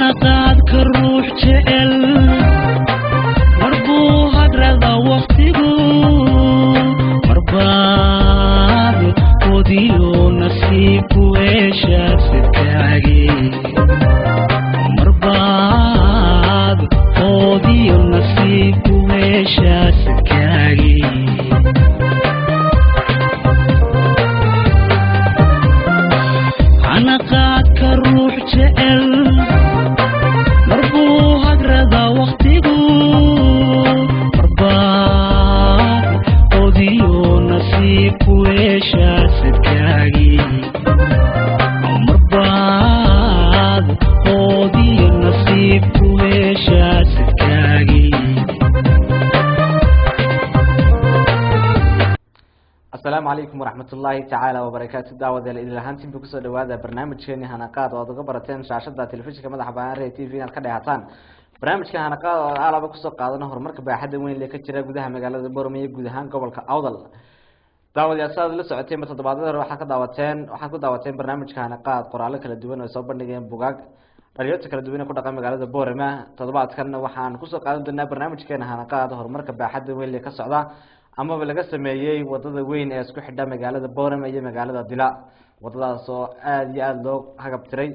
Hanaqaadka ruux jecel marbuu hadrada waqtigu marbaad odiyo nasiibku heshaad sidkaage marbaad odiyo nasiibku heshaad sidkaage. Hanaqaadka ruux jecel marbuu hadrada waqtigu marbaad odiyo nasiibku heshaad sidkaage marbaad odiyo nasiibku heshaad sidkaage. Asalaamu calaykum waraxmatullaahi tacaala wabarakaatu. Daawadayaal, idil ahaantiinba kusoo dhawaada barnaamijkeeni Hanaqaad oo aad uga barateen shaashada telefishinka madaxa banaan Ray TV inaad ka dheehataan. Barnaamijka Hanaqaad oo aalaba kusoo qaadano horumarka baaxadda weyn lee ka jira gudaha magaalada Boorama iyo guud ahaan gobolka Awdal. Daawadayaal, sidaad la socoteen ba toddobaadada hore, waxaad ka daawateen waxaad ku daawateen barnaamijka Hanaqaad qoraallo kala duwan oo ay soo bandhigeen bugaag dhalinyarta kala duwan ee ku dhaqan magaalada Boorama. Toddobaadkan waxaan kusoo qaadan doonaa barnaamijkeena Hanaqaad horumarka baaxadda weyn lee ka socda amaba laga sameeyey wadada weyn ee isku xidha magaalada Boorama iyo magaalada Dila, wadadaas oo aada iyo aada loo hagabtiray.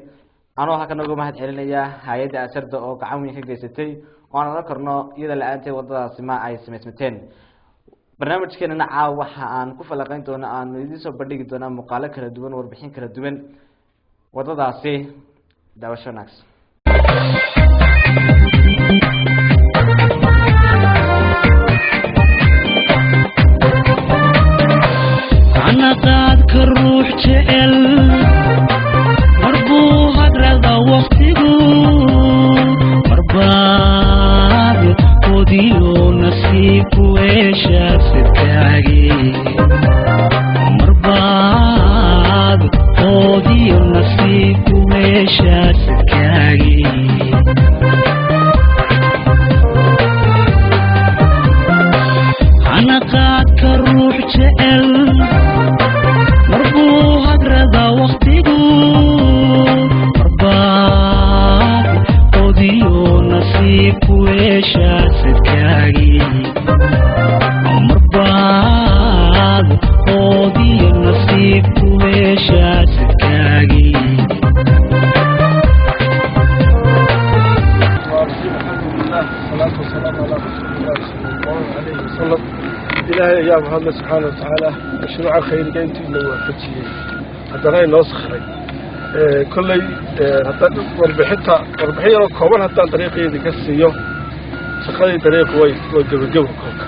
Anoo halkan uga mahad celinaya hay-adda Asarda oo gacan weyn ka geysatay, oo aan oran karno iyada la-aanteed wadadaasi ma ay samaysmateen. Barnaamijkeenana caawa waxa aan ku falaqeyn doona, aanu idiin soo bandhigi doonaa muuqaalo kala duwan, warbixin kala duwan wadadaasi. Daawasho wanaagsan. Hanaqaadka ruux jecel marbuu hadrada waqtigu marbaad odiyo nasiibku heshaad sidkaage marbaad odiyo nasiibku heshaad sidkaage. Hanaqaadka ruux jecel marbuu hadrada waqtigu marbaad odiyo nasiibku heshaad sidkaage marbaad odiyo nasiibku heshaad sidkaage. الحمد لله والصلاة والسلام على رسول الله صلى الله عليه وسلم. Ilaahay ayaa mahadle subxaana watacaala mashruuca khayriga intuu ina waafajiyey haddana inoo sakhray. Kolley haddaan warbixinta warbixin yaroo kooban haddaan dariiqeedi ka siiyo, shaqadii dariiqu way gebagebo kolka.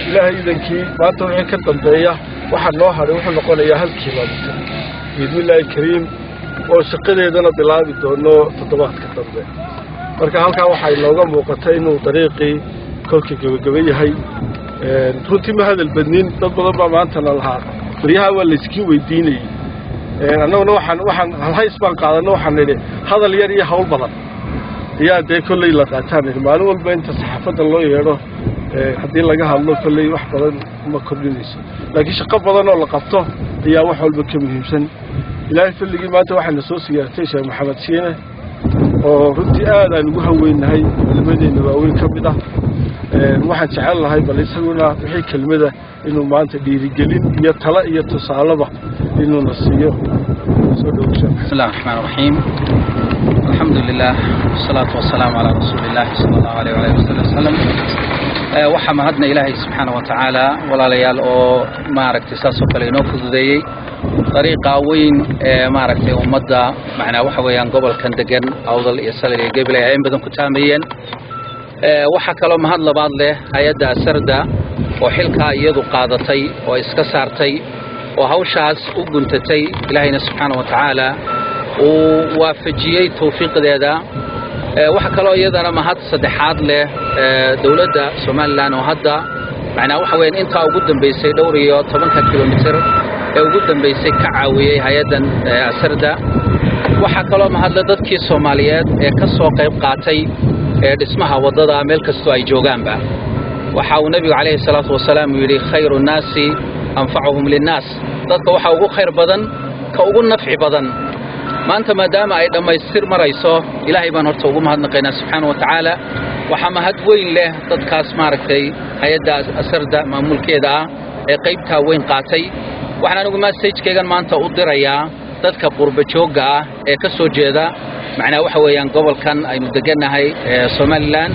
Ilaahay idankii maanta wixii ka dambeeya waxaa noo hadhay wuxuu noqonayaa 1 kilomitir biidnillaahi kariim, oo shaqadeedana bilaabi doono toddobaadka dambe. Marka halkaa waxaa inooga muuqata inuu dariiqii kolka gebagebo yahay. Runtii ma hadal badnin, dad badan baa maantana lahaa baryaha waa layskiin weydiinayey. Annaguna waxaan halhays baan qaadano, waxaan nidhi hadal yar iyo hawl badan ayaa dee kolley la qaataan nidhi. Maalin walba inta saxaafadda loo yeedho haddii laga hadlo kolley wax badan ma kordhinayso, laakiin shaqo badan oo la qabto ayaa wax walba ka muhiimsan. Ilaahay fadligii maanta waxaana soo siyaartay Sheekh Maxamed Shiine, oo runtii aad aan ugu haweynahay, culimadeenna waaweyn ka mid ah. Waxaan jecel lahay bal isaguna wixii kelmada inuu maanta dhiirigelin iyo talo iyo tusaaleba inuuna siiyo. Soo dhowo, sheekh. بسم الله الرحمن الرحيم، الحمد لله والصلاة والسلام على رسول الله صلى الله عليه وآله وسلم. Waxaa mahadna Ilaahay subxaana wa tacaala, walaalayaal, oo maaragtay saas oo kale inoo fududeeyey dariiqa weyn ee maaragtay ummadda, macnaa waxa weeyaan gobolkan degan Awdal iyo Salal iyo Gabiley ay in badan ku taamayeen. Waxaa kaloo mahad labaad leh hay-adda Asarda oo xilkaa iyadu qaadatay oo iska saartay oo hawshaas u guntatay, Ilaahayna subxaana wa tacaala uu waafajiyey tawfiiqdeeda. Waxaa kaloo iyadana mahad saddexaad leh dowladda Somalilan oo hadda macnaa waxa weeyaan intaa ugu dambaysay dhowr iyo tobanka kilomitir ee ugu dambaysay ka caawiyey hay-addan Asarda. Waxaa kaloo mahadle dadkii Soomaaliyeed ee ka soo qayb qaatay ee dhismaha waddada meel kastoo ay joogaanba. Waxa uu Nebigu calayhi salaatu wasalaam uu yidhi: "Khayru nnaasi anfacuhum linnaas." Dadka waxaa ugu khayr badan ka ugu nafci badan. Maanta maadaama ay dhammaystir marayso, Ilaahay baan horta ugu mahadnaqaynaa subxaana wa tacaala. Waxaa mahad weyn leh dadkaas maaragtay hay-adda Asarda maamulkeeda ah ee qaybtaa weyn qaatay. Waxaan anigu message-kaygan maanta u dirayaa dadka qurba joogga ah ee ka soo jeeda macnaa waxa weeyaan gobolkan aynu degannahay ee Somaliland,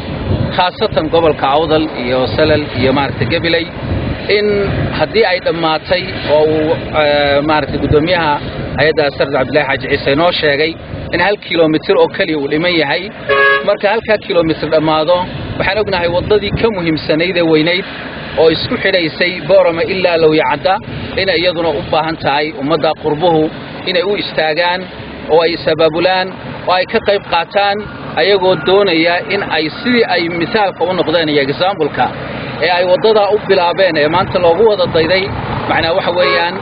khaasatan gobolka Awdal iyo Salal iyo maaragtay Gabiley, in haddii ay dhammaatay oo uu maaragtay guddoomiyaha hay-adda Asarda Cabdillahi Xaaji Ciise inoo sheegay in 1 kilomitir oo keliya uu dhiman yahay. Marka halkaa kilomitir dhammaado, waxaan ognahay waddadii ka muhiimsanayd ee weynayd oo isku xidhaysay Boorama ilaa Lowyacadda inay iyaduna u baahan tahay ummadda qurbuhu inay u istaagaan oo ay is-abaabulaan oo ay ka qayb qaataan, ayagoo doonaya in ay sidii ay misaalka u noqdeen iyo example-ka ee ay waddadaa u bilaabeen ee maanta loogu wada dayday, macnaa waxa weeyaan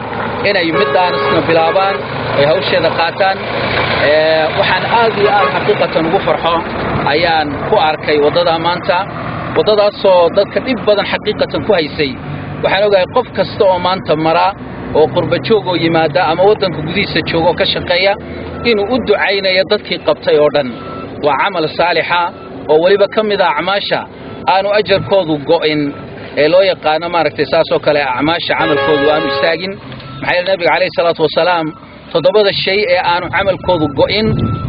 inay middaanisna bilaabaan ay hawsheeda qaataan. Waxaan aad iyo aad xaqiiqatan ugu farxo ayaan ku arkay waddadaa maanta, waddadaasoo dadka dhib badan xaqiiqatan ku haysay. Waxaan ogahay qof kasta oo maanta mara oo qurba joog oo yimaada ama waddanka gudihiisa jooga oo ka shaqeeya inuu u ducaynayo dadkii qabtay oo dhan. Waa camal saalixa oo weliba ka mid a acmaasha aanu ajarkoodu go'in ee loo yaqaano maaragtay saasoo kale acmaasha camalkoodu aanu istaagin. Maxaa yeele Nabiga calayhi salaatu wasalaam 7da shay ee aanu camalkoodu go'in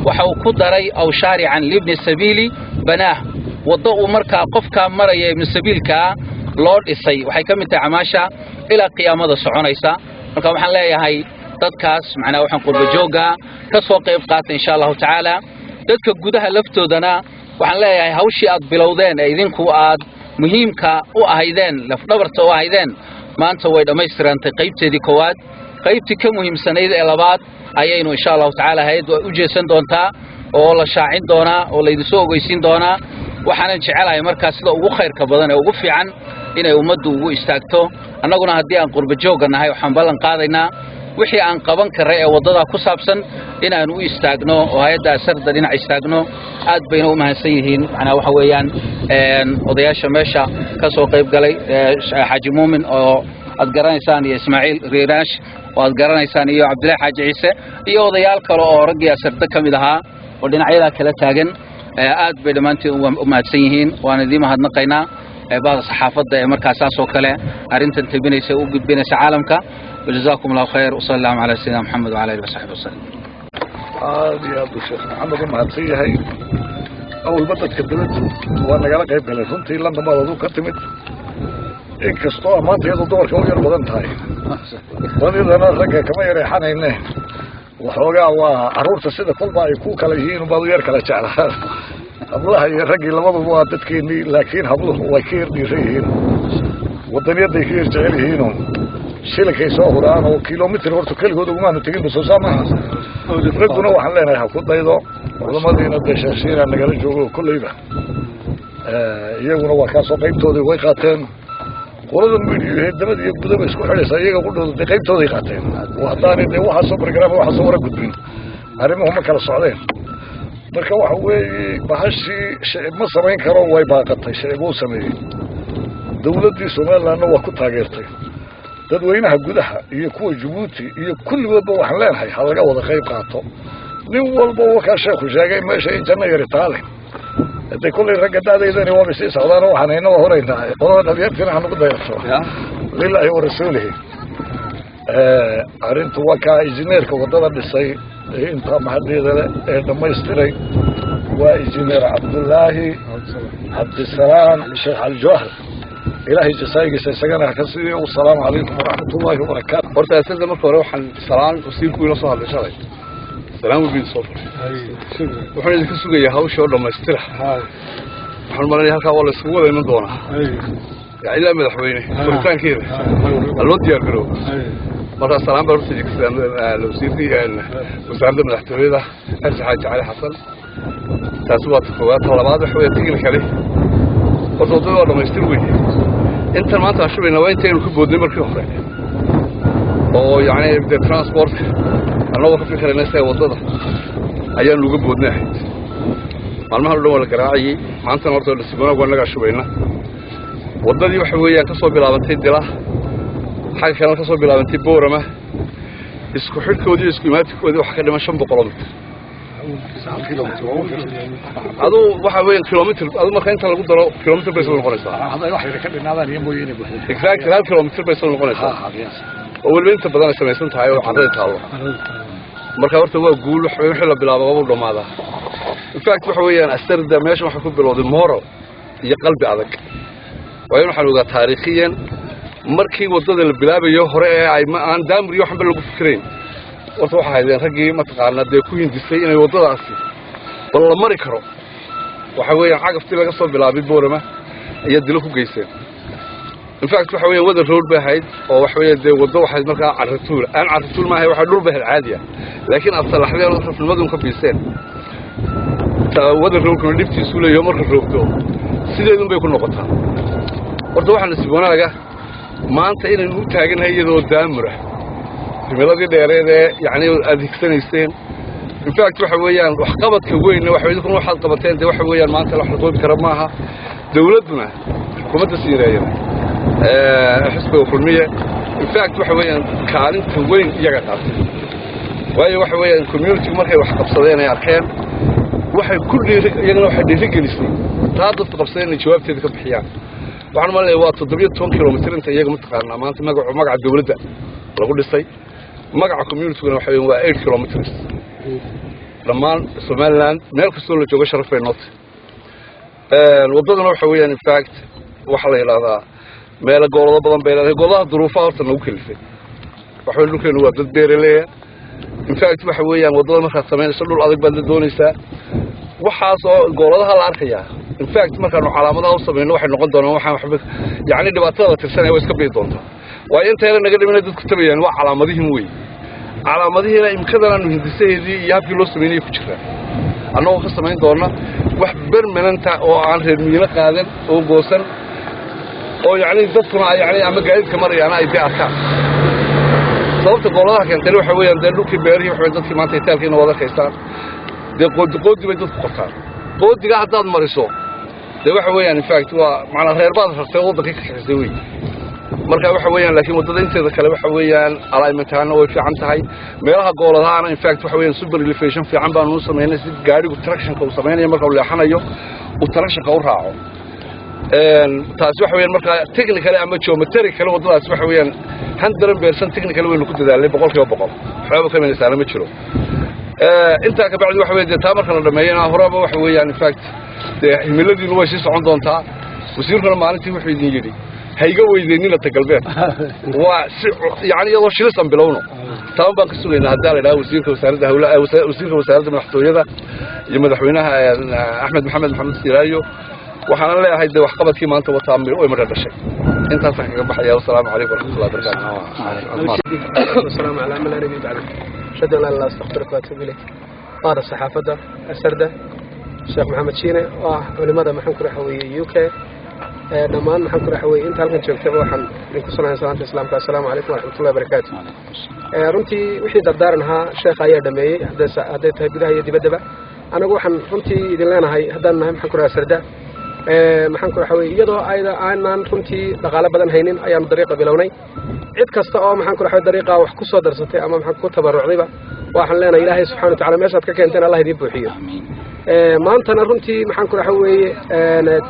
waxa uu ku daray aw shaarican libni sabiili banaah, waddo uu markaa qofkaa maraya ibnu sabiilkaa loo dhisay waxay ka mid tahay acmaasha ilaa qiyaamada soconaysa. Marka waxaan leeyahay dadkaas macnaa waxaan qurba joogga ka soo qayb qaata insha Allahu tacaala. Dadka gudaha laftoodana waxaan leeyahay hawshii aad bilowdeen ee idinku aad muhiimka u ahaydeen, lafdhabarta u ahaydeen, maanta way dhammaystirantay qaybteedii koowaad. Qaybtii ka muhiimsanayd ee labaad ayaynu insha Allahu tacaala hay-addu ay u jeesan doontaa oo la shaacin doonaa oo laydinsoo ogeysiin doonaa. Waxaanan jecelahay markaa sida ugu khayrka badan ee ugu fiican inay ummaddu ugu istaagto. Annaguna haddii aan qurba joogga nahay waxaan ballan qaadaynaa wixii aan qaban karray ee waddadaa ku saabsan inaanu u istaagno oo hay-adda Asarda dhinac istaagno. Aad bayna u mahadsan yihiin macnaa waxa weeyaan odayaasha meesha ka soo qayb galay, Xaaji Muumin oo aad garanaysaan iyo Ismaaciil Riiraash oo aad garanaysaan iyo Cabdillahi Xaaji Ciise iyo odayaal kale oo raggii Asarda ka mid ahaa oo dhinacyadaa kala taagan. Aad bay dhammaantiin u mahadsan yihiin, waan idiin mahadnaqaynaa bahda saxaafadda ee markaa saas oo kale arrintan tebinaysa u gudbinaysa caalamka. وجزاكم الله خير وصلى الله على سيدنا محمد وعلى اله وصحبه وسلم. Aad iyo aad buu Sheekh Maxamed u mahadsan yahay. Awalba dadka dibaddu waa nagala qayb galeen runtii. London baad aduu ka timid, inkastoo ammaanta iyadoo dumarka u yar badan tahay, badidana ragga kama yareexanayne. Waxoogaa waa carruurta sida kolba ay ku kala yihiin baad u yar kala jeclaan. Hablaha iyo raggii labaduba waa dadkeenii, laakiin habluhu way ka yar dhiiran yihiin, wadaniyadday ka yar jecel yihiinoo shilinkay soo huraan oo kilomitr horta keligood ugumaanu tegin soo saa maaha. Ragguna waxaan leenahay ha ku daydo culamadiina dee sheekhshiinaa nagala joogo kolleyba, iyaguna waa kaasoo qaybtoodii way qaateen. Qolada midiyo dabad iyo gudaba isku xidhaysa iyaga qudhooda dee qaybtooday qaateen. Haddaanay dee waxaasoo bargaraama waxaasoo wara gudbin, arrimuhu ma kala socdeen. Marka waxa weeye bahashii shicib ma samayn karo, way baaqatay, shicib uu sameeyey, dawladdii Somalilandna waa ku taageertay. Dadweynaha gudaha iyo kuwa Jabuuti iyo kulligoodba waxaan leenahay ha laga wada qayb qaato. Nin walba wakaa sheekhu sheegay meesha in janno yari taale hadee kollay ragga da'daydani waabay sii socdaan, waxaan hayna waa horaynaa, qolada dhalinyartiina ha nagu dayato lilaahi wa rasuulihi. Arrintu waa kaa injineerka waddada dhisay ee intaa mahaddeeda le ee dhammaystiray waa injineer Cabdullaahi Cabdisalaam Sheekh Aljawahar. Ilaahay jasaayigiisa isagana ha ka siiyo. Wasalaamu calaykum waraxmat ullaahi wabarakaatu. Horta asada marka hore waxaan salaan wasiirku inoo soo hadlay shalay, salaan weyn soo faray, wuxuuna idinka sugayaa hawsha oo dhammaystira. Waxaan malanaya halkaa waa la isugu wada iman doonaa yaa ilaa madaxweyne furitaankeeda ha loo diyaar garoobo. Markaa salaan baa horta idinka wasiirkii wasaaradda madaxtooyada Xirsi Xaaji Cali Xasan. Taasi waa ta koowaad. Ta labaad waxa weeye technically horta waddada waa dhammaystir weye. Intan maanta aan shubayna waa intaynu ka boodnay markii hore oo yacni dee transportka annagoo ka fikirayna sida waddada ayaanu uga boodnay ahayd. Maalmahan o dhan waa la garaacayey, maantana horta nasiib wanaag waa nagaa shubayna. Waddadii waxa weeyaan ka soo bilaabantay Dila, xagga kalena ka soo bilaabantay Boorama. Isku xidhkoodii, isku imaadkoodii waxa ka dhiman 500 mitir. Aduu waxa weeyaan kilomitr, adu marka inta lagu daro kilomitr bay isla noqonaysaa. Exactly, 1 kilomitr bay isla noqonaysaa, oo weliba inta badan ay samaysan tahay oo carrada taallo. Marka horta waa guul. Wax wixii la bilaabo waa u dhamaadaa. In fact, waxa weeyaan asarda meesha waxa ku bilowday moral iyo qalbi adag, waayo waxaan ogaa taariikhiyan markii waddada la bilaabayo hore ee ay ma aan daamur iyo waxanba lagu fikirayn, horta waxaa haydeen raggii mataqaanaa dee ku hindisay inay waddadaasi bal la mari karo. Waxa weeyaan cagaftii laga soo bilaabay Boorama ayaa dilo ku geyseen. In fact, waxa weeyaan wada road bay ahayd, oo waxa weeye dee waddo waxayd markaa carratuul aan carratuul maahay, waxa dhul bay ahayd caadi ah, laakiin aad salaxdeen oo rafnimadun ka biiseen. Wada roadkuna dhibtiisu leeyaho, marka roogto sideedun bay ku noqotaa. Horta waxaa nasiib wanaaga maanta inaynu u taagannahay iyadoo daamur ah, himiladii dheereed ee yacni adeegsanayseen. In fact, waxa weeyaan waxqabadka weynna waxa idinkuna waxaad qabateen dee waxa weeyaan maanta wax la qoobi kara maaha. Dawladduna, xukuumadda Siireeyana, xisbiga Kulmiye, in fact waxa weeyaan kaalinta weyn iyaga qaatay, waayo waxa weeyaan communitygu markay wax qabsadeen ay arkeen, waxay ku dhiiri iyagana waxay dhiirigelisay taa dadku qabsadeen inay jawaabteeda ka bixiyaan. Waxaan umaleynaya waa 17 kilomitr inta iyaga mataqaanaa maanta magaca dawladda lagu dhisay. Magaca communityguna waxa weeyaan waa 8 kilometers. Dhammaan Somaliland meel kastoo la joogo sharaf bay nootay. Waddaduna waxa weeyaan, in fact, waxaa la yidhahdaa meelo goolado badan bay leedahay. Gooladaha duruufaha horta nagu kalifay. Waxa weeye dhulkeenu waa dad beeraleya. In fact, waxa weeyaan waddada markaad samaynayso dhul adag baad la doonaysaa. Waxaas oo gooladaha la arkayaa, in fact, markaanu calaamadaha u samayno waxay noqon doonaan waxaan waxba yacni dhibaatada la tirsanaya way iska bii doontaa, waayo inta yara naga dhimina dadku tabayaan waa calaamadihin wey. Calaamadihiina imkadan aanu hindisaheedii iyo habkii loo samaynayay ku jiraan, annagoo ka samayn doona wax permanent ah oo aan reer miino qaadan oo goosan, oo yacni dadkuna ay yacni ama gaadiidka marayaana ay dee arkaan. Sababta gooladaha keentayna waxa weeyaan dee dhulkii beerihii, waxa weeyaan dadkii maanta itaalkiina wada arkaysaan, dee qoodi qoodi bay dadku qortaan. Qoodiga haddaad mariso dee waxa weeyaan, in fact, waa macnaa reer baad rartay oo waddankii ka kaxisay wey. Marka waxa weeyaan, laakiin waddada inteeda kale waxa weeyaan alignment ahaana way fiican tahay. Meelaha gooladahaana, in fact, waxa weeyaan super elevation fiican baanu u samaynay, si gaadhigu tractionka uu samaynayo marka uu leexanayo uu tractionka u raaco. Taasi waxa weeyaan marka technically ama geometrically waddadaasi waxa weeyaan 100% technically waynu ku dadaalnay, 100%, waxbaaba ka imanaysaana ma jiro. Intaa ka bacdi waxa weeye dee taa marka la dhameeyana horeba waxa weeyaan, in fact, dee himiladiinu way sii socon doontaa. Wasiirkuna maalintii wuxuu idin yidhi ha iga weydeynina ta galbeed, waa si yani iyadoo shilisan bilowno. Taan baan ka sugaynaa haddaa la idhaha wasiirka wasaaradda hawla, wasiirka wasaaradda madaxtooyada iyo madaxweynaha Axmed Maxamed Maxamed Siiraayo. Waxaana leeyahay dee waxqabadkii maanta wataa way madha dhashay. Intaasaan kaga baxaya. Wasalaamu calaykum waraxmatullahi wabarakatu. والسلام على من لا نبي بعده. أشهد أن لا إله إلا الله، أستغفرك وأتوب إليك. قادة الصحافة السردة، الشيخ محمد شيني وculimada maxaan ku raxweeyey UK, dhammaan maxaan ku raxweeyey inta halkan joogtaba, waxaan idinku salaamay salaanta islaamka: assalaamu calaykum waraxmatullahi wabarakaatu. Runtii wixii dardaaran ahaa sheekha ayaa dhameeyey, hadday tahay gudaha iyo dibaddaba. Anagu waxaan runtii idin leenahay haddaan nahay maxaan ku rahaa sarda, maxaan ku raxweeyey, iyadoo ayda aanan runtii dhaqaale badan haynin ayaanu dariiqa bilownay. Cid kasta oo maxaan ku raxwey dariiqa wax ku soo darsatay ama maxaan ku tabarucdayba, waxaan leenahay Ilaahay subxana wa tacala meeshaad ka keenteen Allah idiin buuxiyo. Maantana runtii maxaan ku raxa weeye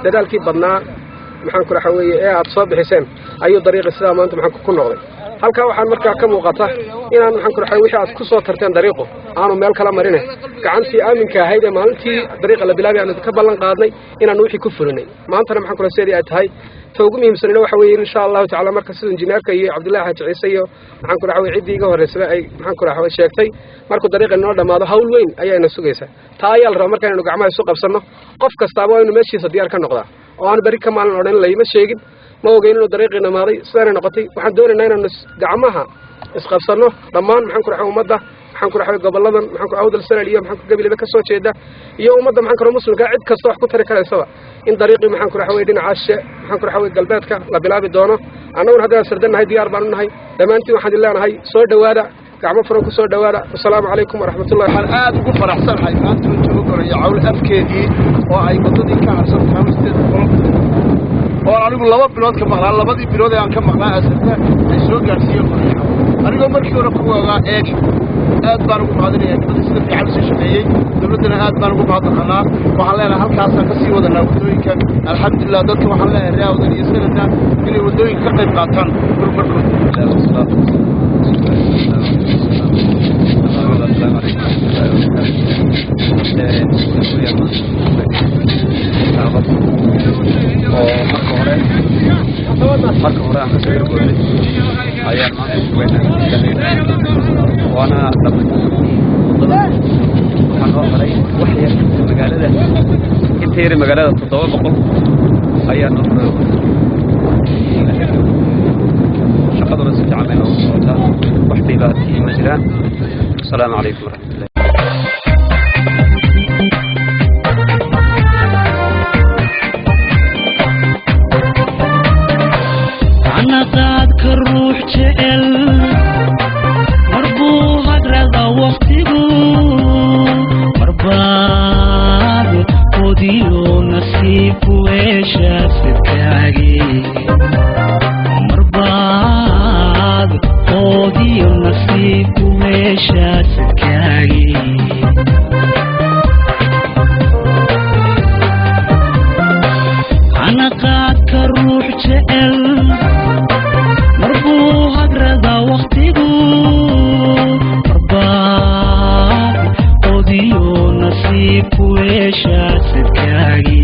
dadaalkii badnaa maxaan ku raxa weeye ee aad soo bixiseen ayuu dariiqi sidaa maanta maxaan ku noqday. Halkaa waxaan markaa ka muuqata inaan maxaan ku raxa wixii aad ku soo tarteen dariiqu aanu meel kala marine, gacantii aaminka ahayd ee maalintii dariiqa la bilaabay aanu ka ballan qaadnay inaanu wixii ku fulinay. Maantana maxaan ku raxa sidii ay tahay, ta ugu muhiimsanina waxa weeye insha Allahu tacala marka sida injineerka iyo Cabdullahi Xaaji Ciise iyo maxaan ku raxa ciddii iga horreysaba ay maxaan ku raxa sheegtay, markuu dariiqa inoo dhammaado hawl weyn ayaa ina sugaysa. Taa ayaa la rabaa marka inaynu gacmaha isu qabsanno. Qof kastaaba waa inuu meeshiisa diyaar ka noqdaa oo aan berri ka maalin odhan layma sheegin, ma ogeyn inuu dariiqii dhamaaday, sidaanay noqotay. Waxaan doonaynaa inaanu gacmaha isqabsanno dhammaan maxaan ku raxa ummadda maxaan ku raxay gobolladan maxaan ku Awdal, Sanal iyo maxaan ku Gabilebe ka soo jeeda iyo ummadda maxaan ku muslimka, cid kasta wax ku tari karaysaba, in dariiqii maxaan ku raxay dhinacaas maxaan ku raxay galbeedka la bilaabi doono. Annaguna haddaan sardannahay diyaar baan u nahay. Dhammaantiin waxaan idin leenahay soo dhowaada, gacmo furan ku soo dhowaada. Wasalaamu calaykum waraxmatullahi. Waxaan aada ugu faraxsanahay maanta oo joogo. Gorayo Cawl afkeedii oo ay waddadii ka harsan tahay 800 mitir, oon anigu 2 bilood ka maqnaa. 2dii bilood ee aan ka maqnaa Asarta ay soo gaadhsiiyeen Gorayo Cawl, anigoo markii hore ku ogaa eeg. Aad baan ugu mahadinayaa nimanka sida fiican usoo shaqeeyey. Dowladdana aad baan ugu mahadnaqanaa. Waxaan leenahay halkaasaan ka sii wadanaa waddooyinka. Alxamdulilah, dadka waxaan leenahay reer Awdal iyo Sanadna inay waddooyinka ka qayb qaataan horumarkooda. السلام عليكم ورحمة الله وبركاته. Oo marka hore aan kasoo yargoynay ayaan maanta sugaynaa, waana dhamaystirkii waddada. Waxaa noo haray wax yar magaalada, inta yar magaalada 700 ayaa noo haray. Shaqaduna si fiican bay noogu socotaa, wax dhibaatii ma jiraan. Asalaamu calaykum waraxmatullahi. Hanaqaadka ruux jecel marbuu hadrada waqtigu, marbaad hodiyo nasiibku heshaa sidkaagi, marbaad hodiyo nasiibku heshaa sidkaagi. Hanaqaadka ruux jecel marbuu hadrada waqtigu, marbaad hodiyo nasiibku heshaa sidkaagi.